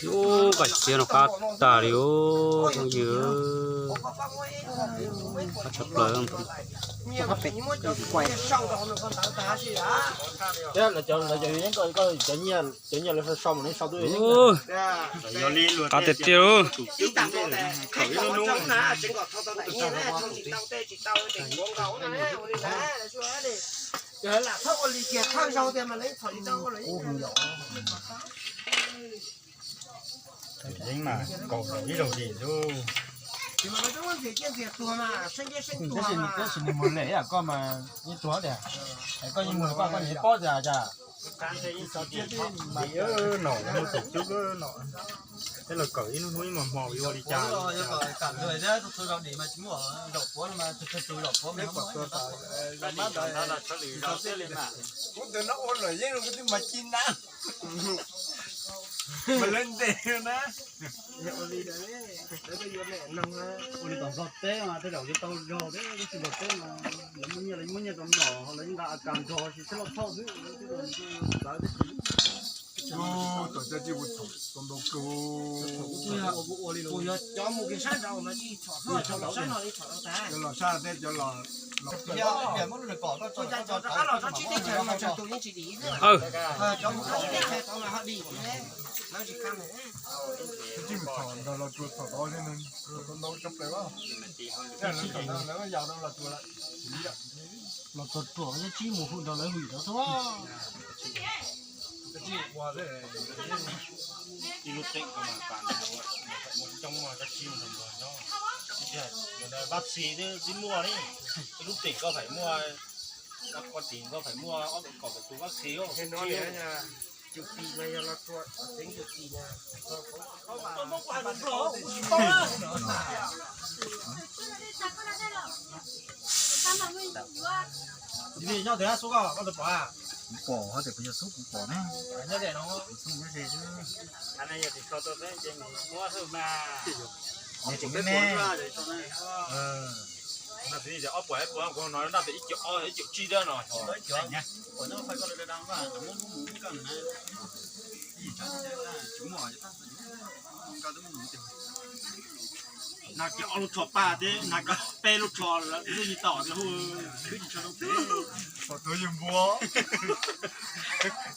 Ub, koj txiav no qab tag li os phooj ywg, qab tshaj plaws. Qab tiag tiag. Yeeb mas kaum zaus ib zaug dim lauj. Tab sis nws mus lem ib yam koj mas yeej tuag tiag. Koj yeej mus koj koj yeej paub tias cas. Nom muaj tus cub no, peb los kawm ib hnub hnub ib hmos hmos yuav ua li cas. Kuv tus no ua luam yeeb rau kuv twb mas ci na. Mas lawv ntes na. Ua li tom Nplog teb mas tej zaum yuav tau zog thiab, lub tsis Nplog teb mas lawv muaj nyiaj, lawv muaj nyiaj tau nom, lawv yeej nqa a kas nrog tsis txhob loj thauj xwb. Tom coj tsis ua txhaum tau ntau kawg. Kuv yog cov mus kev sab nraud mas tsis txhaum, cov los sab no li txhaum tau tas. Cov los sab tej cov los, cov mus txhaum teb chaws tod mas ho dim, lawv tsis kam. Tsis mus txhaum nrog los tsuas txhaum tod thiab, tau ntau tshaj plaws. Lawv yog los tsuas lawm. Los txog ruam yeej tsis mus hwm nrog lawv hwm rau txog. Ib lub teem ko mas tas ntau, muaj coob mas koj tsis mus nrog nyob. Vab txi twb muaj li, ib lub teem koj pheem muaj, koj tim koj pheem muaj ob kaum tus vab txi. Nyob tias xub koj, koj tus pom a? Kuv pom, hos tias kuv yog xub kuv pom ne. Nyob ze no. Kuv xub nyob ze xwb. Ob puas ib puas kuv no noj tias ib cum ob ib cum tsib thiab no. Nag kiag ob lub tsho paj thiab nag kiag peb lub tsho lawm twb tsis tau tias hu khwb tsis tshua rau pem. Pom tau yawg npua.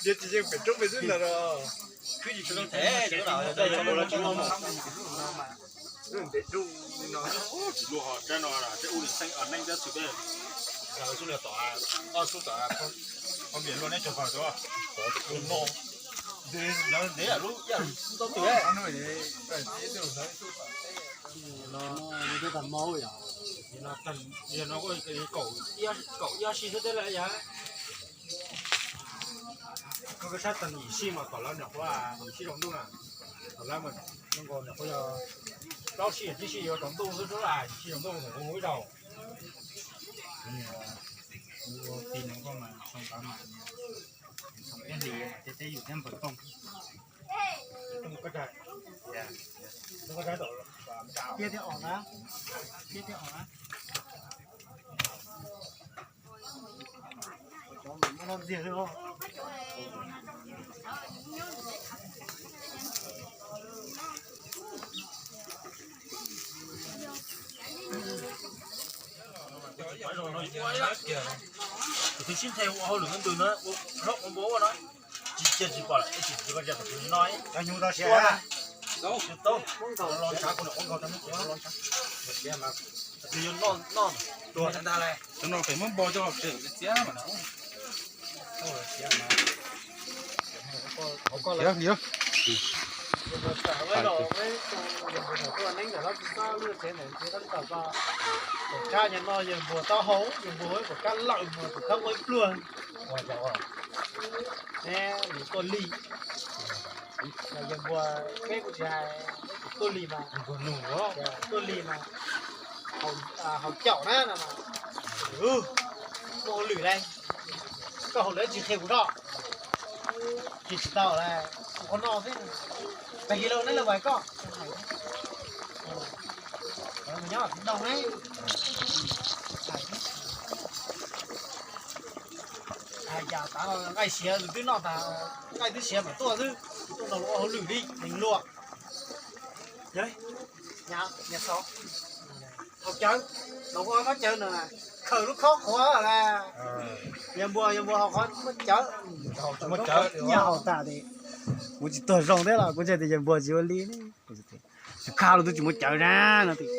Yawg tsis yeej pem roob pem xwb ntawd los. Khwb tsis tshua rau pem. Ntev rau li no. Tsis luag ho rab no tej ub li xeeb neeb rab txim tej. Xub li tom, ob xub tom, ob npias luaj neb tso fag tuaj. Ntev lub ib lub tau twg. Kaum ib ob sij xwb tej lawm yog. Koj sab tag yim sij mas tom lawv niam qhuav yim sij zoo ntuj na. Tom lawv mas zoo nkaus niam qhuav yog plaub sij tsib sij yuav tsaus ntuj xwb, yim sij zoo ntuj mus ib zaug. Ua ti no koj mas txhoov tav mas, txhoov peb hlis mas tej teb yus thiab npawg tooj. Tiaj thiab os na, tiaj thiab os na. Tus twg sib nthe ua hauj lwm ntws na, ua hlob ua npua ua no, tsis cia tsis pom lawm, tsis cia koj cia tus twg no. Cov nyuj tau siav, tau, los ntshav kuv niam ua nkaus tau, los ntshav, tus yog noj noj tuag ntag lauj. Cov no pem muab npo coj los tseem txiab mas no. Tshaj nyuag no yawg npua taub hau, yawg npua kom kab lawm mus kom kab ua ib pluag. Ne, nws tuaj li, yawg npua peb kuj tsis hais, tuaj li mas, tuaj li mas, haus caum na, muaj hauj lwm lauj, koj haus lawm tsis qhia kuv tso, tsis tsis tau lauj, kuv qhov no xwb, tag kis lawm neb lawv vais koj, nyob tsis ntoo ne, hais Yam tas nqaij siav twb noj tas, nqaij twb siav mam tuaj xwb, tuaj nrog luag ua hauj lwm li neeg luaj. Thaum cawv, los ua qhov cawv no, khaws lub khob qhuav la. Yawg Npuas, yawg Npuas haus qhov muab cawv. Nyiaj haus tas es kuv tsis tuag zoo thiab los kuv ntshai tias yawg Npuas tsis ua li. Tus kha los twb tsis muaj cawv na no tias,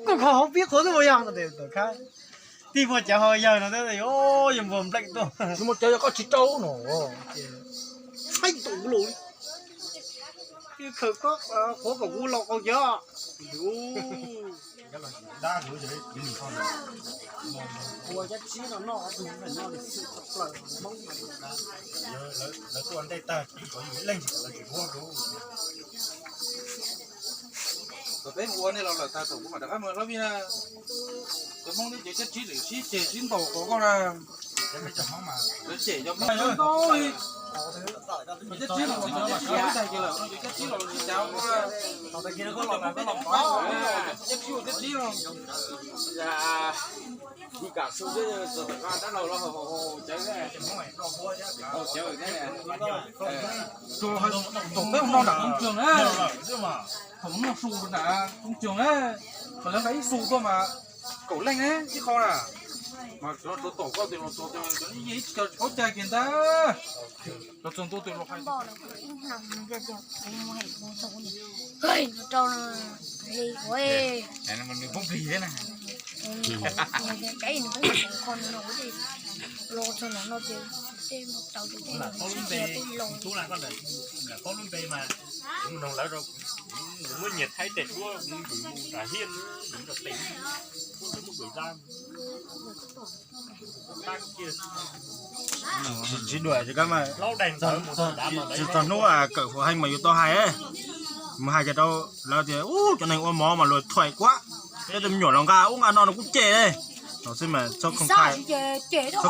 koj kho hauv pib qhuav twb ua yog no tias, tus kha tij muaj cawv haus yawg no thiab, yawg Npuas npleem tuaj. Tsis muaj cawv yog koj tsis rau no. Txhaib tus lus. Khaws khob qhuav kom kuv los qaug cawv. Ua cab tsib no noj, lawv tuaj ntej tag, tsib tsov yus ib leeg lawv tsis muab rau. Thaum peb mus ua nej los lawm tag thaum kuv mam rov qab mus hlob vij na. Cov Hmoob neb cov cab tsib lawm sib ceg sib ntaus qhov koj na. Cov cem cov Hmoob ntau li. Cov cab tsib los cov cab tsib los tsis cas ua. Cov Hmoob peb cov Hmoob cab tsib ua cab tsib los. Thaum peb mus no nram Koob Tsoog na, thaum mus noj su nram Koob Tsoog na, mas lawv nqa ib xu tuaj mas kaum leej ne ib qho na, mas cov tom koj tias los txog tias cov yeej ib tsis cov tsis paub cai kiag ntag. Los txog ntua tias los hais Muab nyias thaib tes duab mus ntam hiaj mus ntam tes, muab ntam muab ntam zaj. Tsis dua, txog hnub kawm hu heej mas yus tau hais, mus hais cas rau lawv tias ub cov neeg ua mov mas luag thuam kuab, peb tej me nyuam los nqa ub nqa no no kuj cem li. Txhob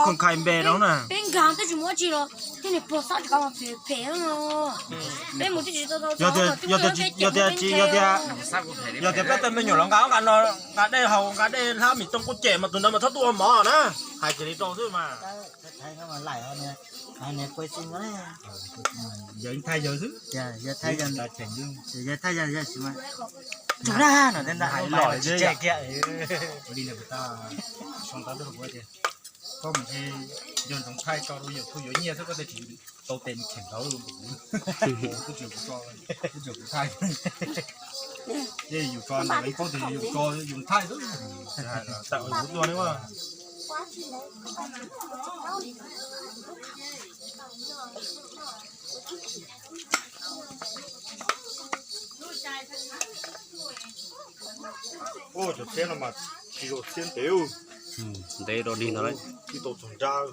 khoom khai npe rau na. Yog tias, yog tias, yog tias peb tej me nyuam los nqa ub nqa no, nqa dej haus nqa dej hlab mis tooj kuj cem mas tus ntawd mas txhob tuaj ua mov na. Hais kiag li rau xwb mas. Yawg thaij yawg xwb. Yawg thaij yawg, yawg tsis mas, tus na no tej ntawd hais los tsis tseg kiag. Koj mus yawg ntxoov thaij tso rau yawg kuj yuav nyiaj xwb, koj tej tsis tau tes mus cheem nrauv, kuv tsis, kuv tsis thaij. Ces yus tso ntawm leej paub tias yus tso yus thaij xwb. Tawm kuv tuaj ne. Ua cov txhiab no mas tsis zoo txhiab ntev. Ntev rau dig ntawd lawm. Tsis tau txog nrab.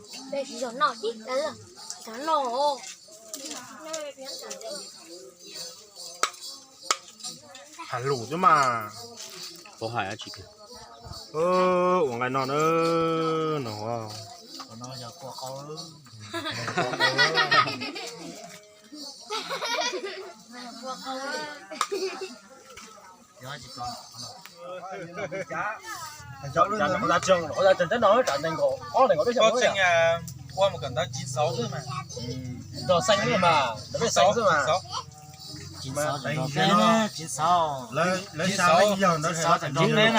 Hais lus xwb mas. Ua nqaij no na, no. Koj tseem ua mus kom ntawd chín sáu xwb mas. Ntawd peb xeev xwb mas. Chín sáu, chín sáu.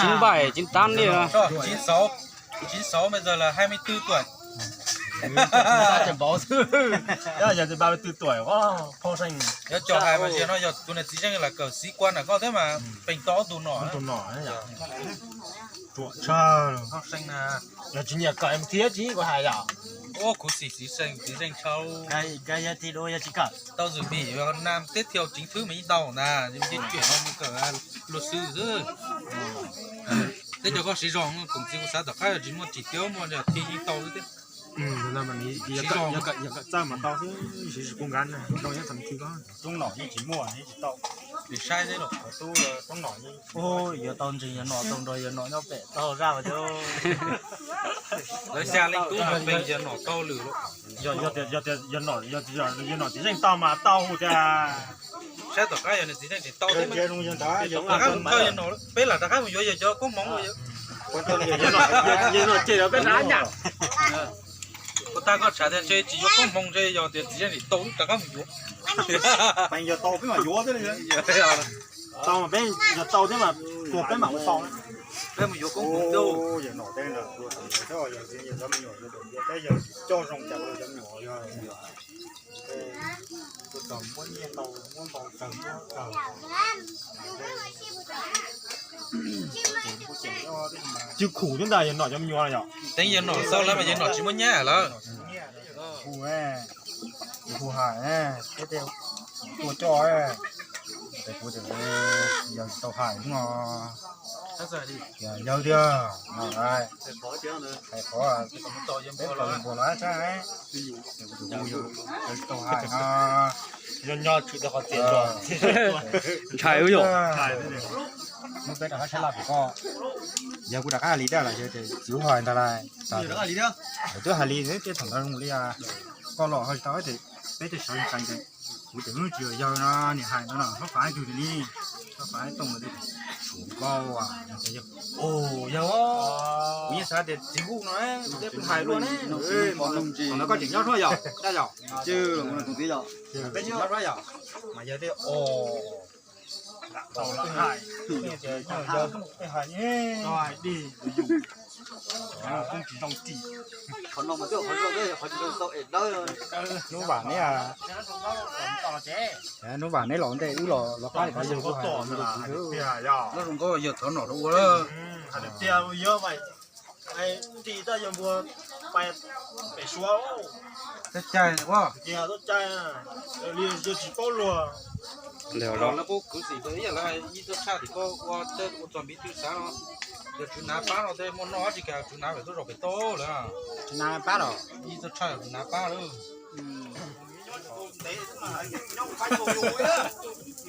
Chín bảy, chín tám đi. Chín sáu, chín sáu bây giờ là hai mươi tư tuổi. Yog ba mươi tư tuổi, phoo seej. Yog cov hais mas yog no yog tus niag txiv zeej lam kawm sĩ quan ntawm koj thiab mas peem tau ob tug nom. Ruam tshaj. Phoo seej na. Yog tsis nyiam kawm thiab tsis ua hais yom. Ua khuv xim txiv zeej, txiv zeej tshaj. Tau dự bị năm tiếp theo chính thức mà ib tau na, di chuyển no mus kawm luật sư xwb. Teb cov koj siv zog koom txiv kuv xav tom qab yog tsis muaj tsis tiab muaj thi yeej tau xwb thiab. Yog kawm txawj mas tau xwb, siv kuv nkav zoo nyob txam thi ko. Roob nom yeej tsis muaj yeej tsis tau. Saib teb los tub roob nom yeej. Yuav tau ntseeg yawg nom tau nrog yawg nom nyob pem tau zaj mas thiab. Lawv xya leej tub mas peem yawg nom tau lwm. Yog tias yawg nom txiv zeej tau mas tau tiag. Saib tom qab yog nws txiv zeej tsis tau thiab. Peb lam rov qab mus yuav yawg cov koob hmoov. Yawg nom ces peb rov nyam. Tag koj tshav tias ntshe tsis yuav koob hmoov ntshe yog tias txiv Zeej Lis tau rov qab mus yuav. Yog tau peb mam yuav thiab. Tau peb yog tau thiab mas tua peb mam ua tau. Peb mus yuav koob hmoov. Yawg nom teb ntawd tua tau yawg me nyuam, yawg coj zoo cas ua cov me nyuam yog tua tau muab nyiaj ntau muab ntau tawg muab tawg. Cw khum thiab ntag yawg nom cov me nyuam yom. Teev yawg nom xaus lawm mas yawg nom tsis muaj nyab lawm. Hu, hu hais, tua coj, yawg tau hais no. Yawg tiag, hais qhov npua los sab, yawg tau hais no. Nyob nyob tshwm tau qhov tias ntshai ub yom. Hnub peb rov qab sab laj pem koj, yawg kuj rov qab hais li tiag los yawg tias txiv hu hais ntag lauj. Twb hais li tej thaum ntawd zoo li koj los ho tsis tau tias peb tej sawv ntsees tias kuv tias hnub tsis yog yawg no niam hais no no, Hlob Fav twg tias ni, Hlob Fav Tooj tias Suav Nkauj, yawg, kuv yeej xav tias txiv hu no, kuv thiaj hais luaj ne. Thaum ntawd koj tseem nyob hlob yog dab yog, peb tseem nyob hlob yog, mas yawg thiaj o Tau lawm hais, yawg hais, yawg hais dig, yus tsis zoo ris. Hnub vam neb, hnub vam neb los ntej wb los qab li qhov yawg kuj hais. Zoo nkauj yawg thov nom rau ua. Hais tias yawg mas ris taj yawg npua pais pem Suav. Txoj cai, txoj cai li yawg tsis paub luag. Lawv kuj khwv xim tau ib yam li ib txoj tshaj tim koj ua tej ua txog npiv tw xav no. Yog tswv nav pab no tej muaj noj tsis kas tswv nav pem tuaj zaum pem tau lawm. Tswv nav pab los ib txoj tshaj tswv nav pab lawm.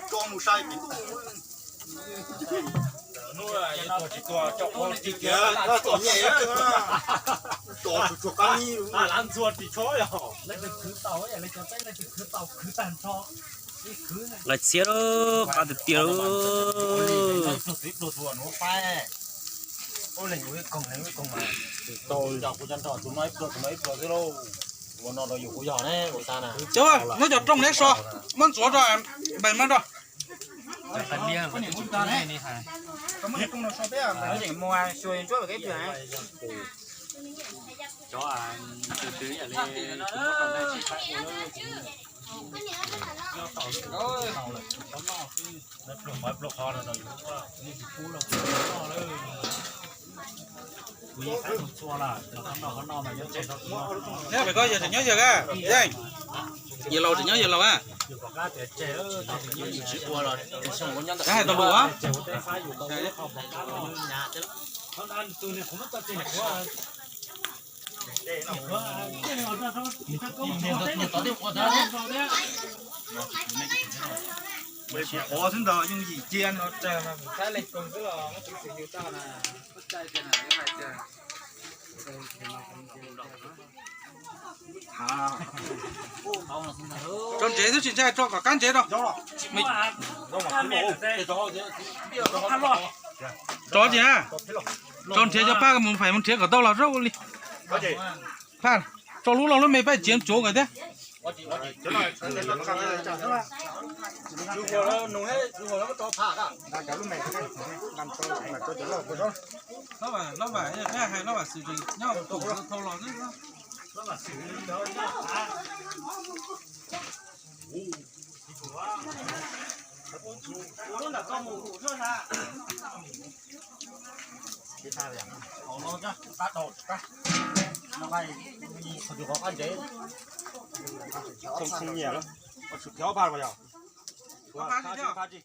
Nyob mus sai tim hnub yawg tuag tsis tuag tso qhov ris tiag, txom nyem, tso tsuag tsuag qab ni. Lawv tus khwv tau, lawv cov peb lawv tus khwv tau khwv tag nrho. Lawv txhiab lawm, qab tiag tiag lawm. Tus no ib pluag, tus no ib pluag xwb lauj. Ua no rau yus kuv yog ne, ua tag na. Cov, muab cov rooj neb so, muab ntxuav rau npes mas rau. Neb pem koj yawg tseem nyob yawg a, Yeej? Yawg laus tseem nyob yawg laus a. Hais tau lus a. Qhov xwb ntag, yooj yim cia no. Tso ntsev xwb tsis ntshai, tso kom kab ntsev rau. Tso tsis na. Tso nrhiav cov paj mus, phais mus nrhiav kom tau los rau li. Phaj, tso lub loj lub me paj txiav tsuav nkawd thiab. Không, không nhiều lắm. Có sự thiếu ba rồi à? Có ba chứ.